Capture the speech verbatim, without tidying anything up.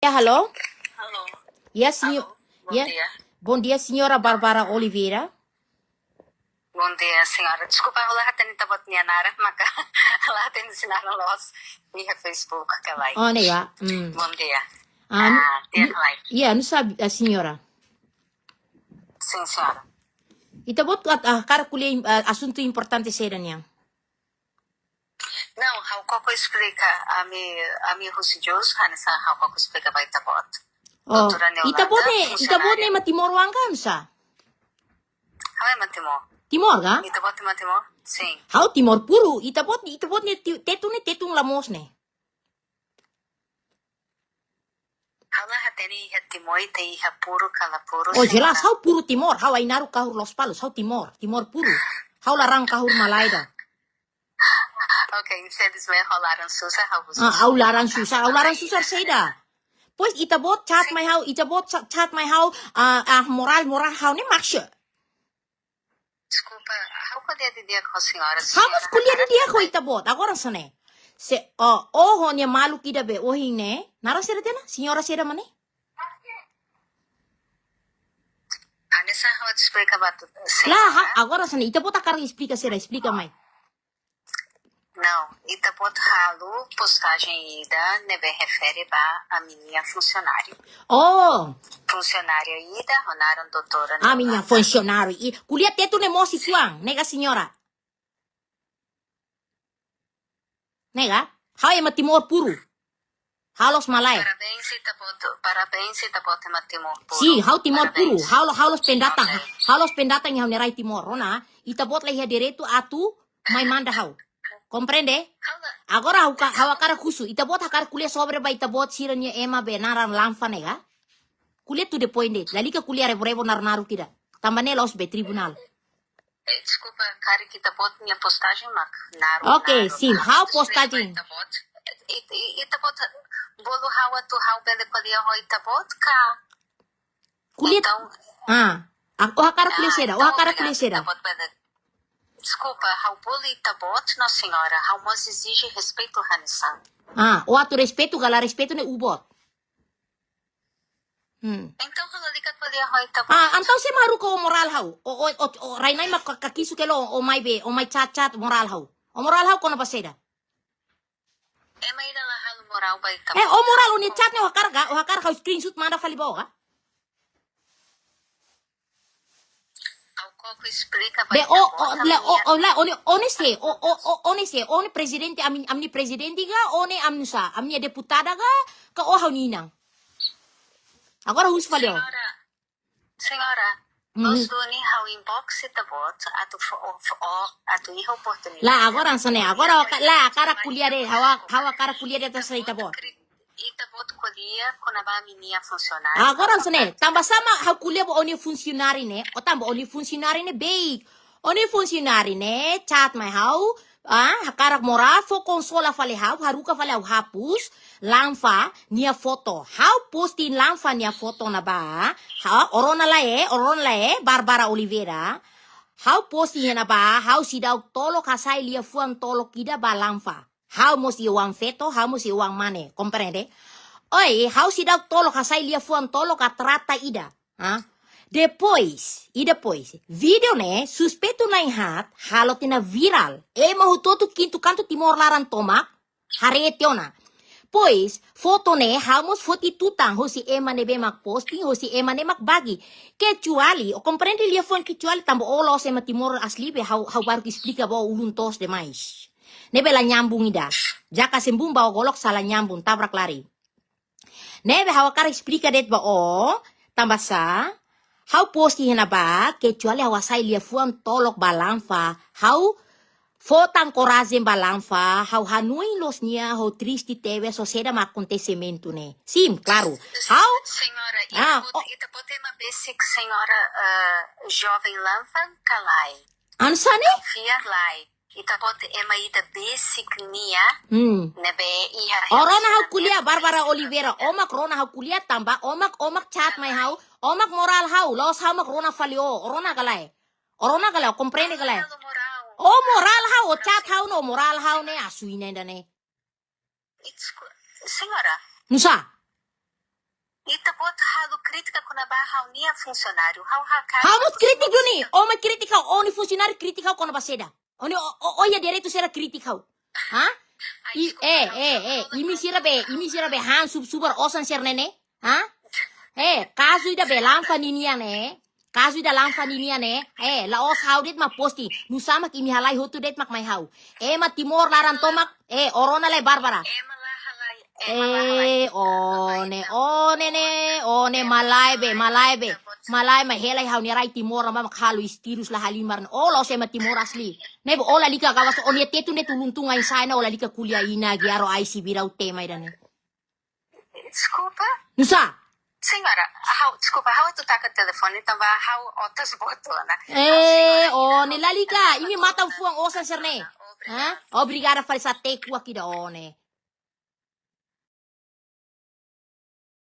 Ya, halo. Halo. Ya, senhor. Halo. Bom dia. Bom dia, senhora Bárbara Oliveira. Bom dia, senhora. Deskulpa, ha'u la hatene ita-boot nia naran, maka la hatene sira-nia naran loos iha Facebook ka lae. Oh, ne'e ya. Hmm. Bom dia. Ah, nu-, ah, dia nu-, lae. Ya, nusá, a senhora. Sim, senhora. Ita-boot, ah, ah, hakarak ko'alia, ah, asuntu importante saida nian? Não, ha'u koko esplika, ami, ami husi Jus, hanesan ha'u koko esplika ba ita-boot. Oh, doutora Neolanda, ita-boot ne'e, ita-boot ne'e funsionária. Ema Timor oan ka, nusá? Ha'u ema Timor. Timor ka? Ita-boot ema Timor? Sim. Ha'u Timor puru, ita-boot, ita-boot ne'e ti-, tetun ne'e, tetun la moos ne'e. Ha'u la hatene iha Timor ita iha puru ka la puru, oh, senhora. Jelas, ha'u puru Timor, ha'u ai-naruk kahur Lospalos, ha'u Timor, Timor puru. Ha'u laran kahur malae ida. Ok, infelizmente ha'u laran susar, ha'u husu. Ah, ha'u laran susar, ha'u laran susar saida? Pois ita-boot chat mai ha'u, ita-boot cha-, chat mai ha'u, ah, ah, morál, morál ha'u ne'e maksud. Deskulpa, ha'u ko'alia didi'ak ho senhora. Ha'u mós ko'alia didi'ak ho ita-boot. Agora hanesan ne'e. Se, ó, ó ho nia maluk ida be ohin ne'e. Naran saida tiha ona? Senhora saida mak ne'e? Hanesan ha'u esplika ba ita, la, ha, senhora. Agora hanesan ne'e. Ita-boot hakarak esplika saida, esplika mai. Não, ita-boot halo postajen ida ne'ebé refere ba ami-nia funsionáriu. Oh. Funsionáriu ida, ho naran doutora Neolanda. Ami-nia funsionáriu i-, ko'alia tetun ne'e moos uitoan, ne'e ka, senhora? Ne'e ka? Ha'u ema Timor puru. Ha'u la'ós malae. Parabéns, ita-boot, parabéns, ita-boot ema Timor puru. Sim, ha'u Timor puru. Parabéns. Ha'u, ha'u la'ós pendatang. Ok. Ha'u la'ós pendatang iha ha'u-nia rai Timor. Rona, ita-boot la iha direitu atu mai manda ha'u. Komprende? Ha'u la. Agora ha'u ka-, ha'u hakarak husu. Ita-boot hakarak ko'alia sobre ba ita-boot sira-nia ema be naran Lanfa ne'e ka? Ko'alia to the point de'it. Lalika ko'alia rebo-rebo naruk-naruk ida. Tanba ne'e la'ós be tribunál. Eh, deskulpa, karik ita-boot nia postajen mak naruk, ok, naruk, sim, naruk. Ha'u postajen. Ita-boot, it-, it-, ita-boot bolu ha'u atu ha'u bele ko'alia ho ita-boot ka? Ko'alia. Entaun, ah, ó hakarak ko'alia saida, ó hakarak ko'alia saida? Ah, entaun, obrigada, ita-boot bele. Deskulpa, ha'u bolu ita-boot, no senhora, ha'u mós ezije respeitu hanesan. Ah, ó atu respeitu, ka la respeitu ne'e ó-boot. Hmm. Entaun, ha'u lalika ko'alia ho ita-boot. Ah, entaun sé mak haruka ó morál ha'u? Ó, ó, ó, ó, rai-na'in mak ka-, kakisu kelo, ó mai be, ó mai chat-chat morál ha'u. Ó morál ha'u kona-ba saida? Ema ida la halo morál ba ita-boot. Eh, ó morál, ó-nia chat ne'e ó hakarak ka, ó hakarak ha'u screenshot manda fali ba ó ka? Ha'u koko esplika ba ita-boot, ó, ó, la, ó, ó, la, ó ne'e, ó ne'e sé, ó, ó, ó, ó ne'e sé, ó ne'e prezidente, ami, ami-nia prezidente ka, ó ne'e ami-nia sá, ami-nia deputada ka, ka ó ha'u-nia inan? Agora husu fali ó. Senhora, senhora, mhm, loos duni ha'u inbox ita-boot, atu fó, fó, atu iha oportunidade. La, agora hanesan ne'e, agora ó ka-, la, hakarak ko'alia de'it, ha'u, ha'u hakarak ko'alia de'it atu sai ita-boot. Ita-boot ko'alia kona-ba ami-nia funsionáriu. Agora hanesan ne'e, tanba sá mak ha'u ko'alia ba ó-nia funsionáriu ne'e, ó tanba ó-nia funsionáriu ne'e beik. Ó-nia funsionáriu ne'e chat mai ha'u, ah, hakarak morál, fó konsola fali ha'u, haruka fali ha'u hapus Lanfa nia foto. Ha'u posting Lanfa nia foto ne'ebá, ha'u, ó rona lae, ó rona lae, Bárbara Oliveira. Ha'u posting iha ne'ebá, ha'u seidauk tolok hasai liafuan tolok ida ba Lanfa. Ha'u mós iha oan feto, ha'u mós iha oan mane, komprende? Oi, ha'u seidauk tolok hasai liafuan tolok ka trata ida. Ha? Depois, i depois, vídeo ne'e, suspeitu na'in-haat, halo tiha ona virál. Ema hotu-hotu kintu kantu Timor laran tomak, haree tiha ona. Pois, foto ne'e, ha'u mós foti tutan, hosi ema ne'ebé mak posting, hosi ema ne'e mak bagi. Kecuali, ó komprende liafuan kecuali tanba ó la'ós ema Timor asli be, ha'u, ha'u baru esplika ba ó ulun toos demais. Ne'ebé la nyambung ida. Jaka sembun ba ó golok sala nyambung, tabrak lari. Ne'ebé ha'u hakarak esplika de'it ba ó, tanba sá, ha'u posting iha ne'ebá, kecuali ha'u hasai liafuan tolok ba Lanfa, ha'u fó tan korajen ba Lanfa, ha'u hanoin loos nia, ha'u triste tebes, ho saida mak akontesimentu ne'e. Sim, klaru. Ha'u, senhora, ah, ita-boot, ó, ita-boot ema besik, senhora, eh, joven Lanfa ka lae? Hanesan ne'e? Fiar lae. Ita-boot ema ida besik nia, hmm, ne'ebé iha. Ó rona ha'u ko'alia, Bárbara Oliveira, ó mak rona ha'u ko'alia tanba, ó mak, ó mak chat mai ha'u, ó mak morál ha'u, la'ós ha'u mak rona fali ó, ó rona ka lae? Ó rona ka lae, ó komprende ka lae? Halo morál. Ó morál ha'u, ó chat ha'u no morál ha'u ne'e, asu ina ida ne'e. It's co-, senhora. Nusá? Ba ha'u-nia funsionáriu, ha'u hakarak. Ha'u mós kritika duni. Ó mak kritika ha'u, ó-nia funsionáriu kritika ha'u kona-ba saida? Ó-nia, ó, ó, ó iha direitu saida kritika ha'u? Hah? I, eh, eh, eh, imi sira be, imi sira be han sub-, subar osan sira ne'e ne'e? Hah? Eh, kazu ida be Lanfa ninian ne'e. Kazu ida Lanfa ninian ne'e. Eh, la'ós ha'u de'it mak posting. Nusá mak imi halai hotu de'it mak mai ha'u. Ema Timor laran tomak. Eh, ó rona lai Bárbara. Ema la halai, ema la halai. Eh, ó ne'e, ó ne'e ne'e, ó ne'e malae be, malae be. Malae mak hela iha ha'u-nia rai Timor, mak halo istirus la halimar. Ó la'ós ema Timor asli. Ne'ebé ó lalika kawas, ó-nia tetun de'it ulun tun ai sai ona, ó lalika ko'alia iha ne'e, giaro ai si birau tema ida ne'e. Deskulpa? Nusá? Señora, ha'u, deskulpa, ha'u atu taka telefone, tanba ha'u otas boot ona. Eh, ó ne'e lalika, imi matan fuan osan sira ne'e. Hah? Obrigada fali sa teku akida ó ne'e.